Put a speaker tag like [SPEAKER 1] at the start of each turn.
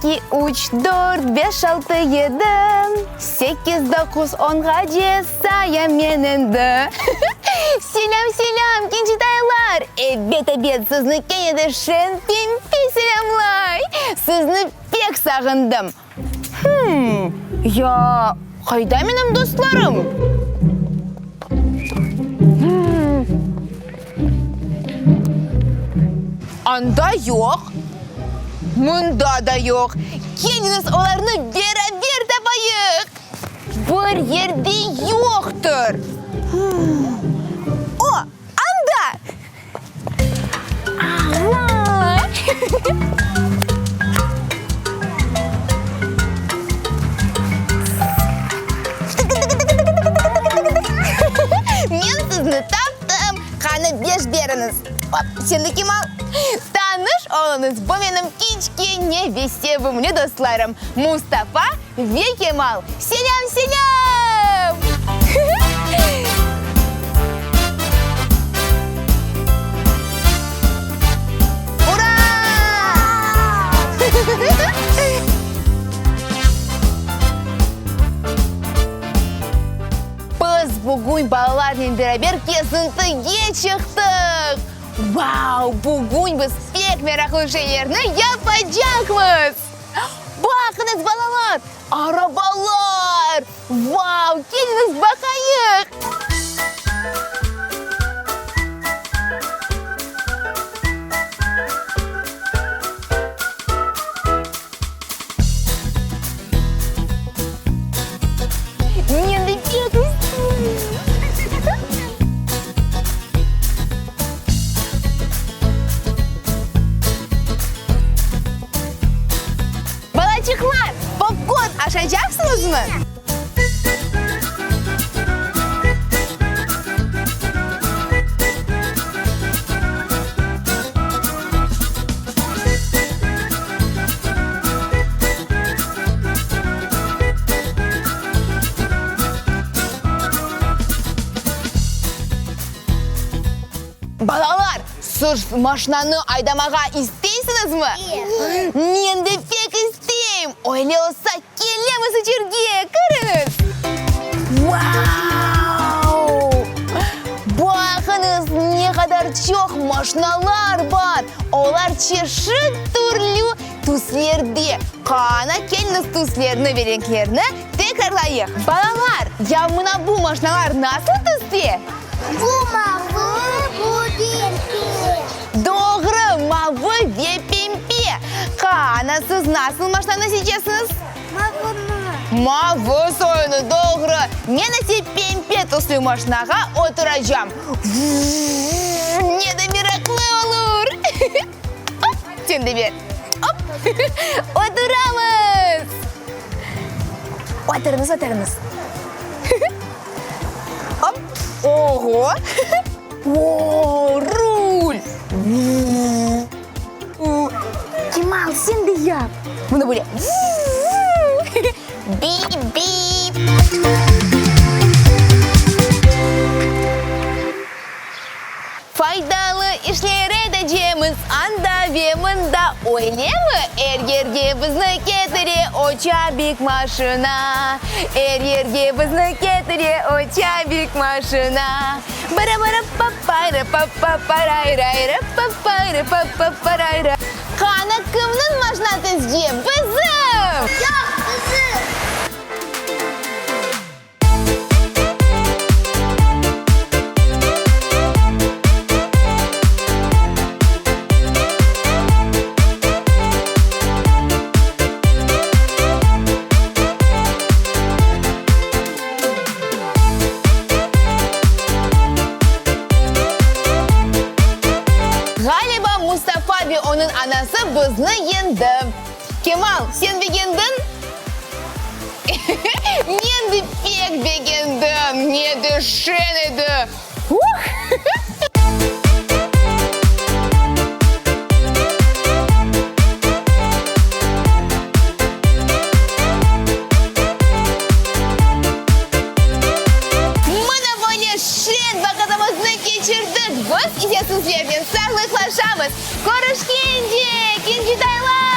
[SPEAKER 1] 2, üç, dört, beş, altı, yedi, sekiz, doquz, onğace sayam men endi. Selâm, selâm, kincitaylar! Ebet, ebet, sizni kene de şen Pempe selâmlay! Sizni pek sağındım! Hım, ya qayda menim dostlarım? Anda yoq, mında da yoq. Keliñiz, olarnı beraber tapayıq! Bir yerde yoqtır. O, anda! Men sizni taptım! Qanı, beş beriñiz! Op, sen de Kemal! Tanış oluñız, bu menim kiçkene ve sevimli dostlarım, Mustafa ve Kemal! Selâm, selâm! Ura! Biz bugün balalarnen beraber kezintige çıqtıq! Vau, bugün biz pek meraqlı şeylerni yapacaqmız! Baqıñız, balalar, arabalar! Vau, keliñiz baqayıq! Men de pek isteyim! Balaçıqlar, popkorn aşaycaqsıñızmı? Balalar, siz maşnanı aydamağa isteysiñizmi? Men de pek isteyim! Öyle olsa, kelemiz içerge, kiriñiz! Vau! Baqıñız, ne qadar çoq maşnalar bar! Olar çeşit türlü tüslerde. Qana, keliñiz tüslerni ve renklerni tekrarlayıq. Balalar, ya mına bu maşnalar nasıl tüste?
[SPEAKER 2] Bu mavı, bu pempe.
[SPEAKER 1] Doğru, mavı ve pempe. Qana, siz nasıl maşnanı seçesiñiz?
[SPEAKER 2] Mavını.
[SPEAKER 1] Mavı soyunı, doğru. Men ise pempe tüslü maşnağa oturacam. Vuu-u-u, ne de meraqlı olur! Op, sen de ber. Op, oturamız! Oturıñız, oturıñız. Op, oğo! Voo, rul! Kemal, sen de yap! Mına böyle. Bip-bip! Faydalı işler etecemiz anda ve mında, öylemi? Er yerge bizni ketire o çabik maşina, Er yerge bizni ketire o çabik maşina. Bara-bara-pa-pa-ra-pa-pa-pa-ray-ray-ra-pa-pa-ra-pa-pa-pa-ray-ra. Qana, kimniñ maşina tezce? Bizim!
[SPEAKER 2] Yoq, bizim!
[SPEAKER 1] Ğaliba, Mustafa ve onıñ anası bizni yendi. Kemal, sen begendiñ? Men de pek begendim, ne de şeñ edi! Uh! Mına böyle şeñ vaqıtımıznı keçirdik, biz ise sizlernen sağlıqlaşamız. Körüşkence, kincitaylar!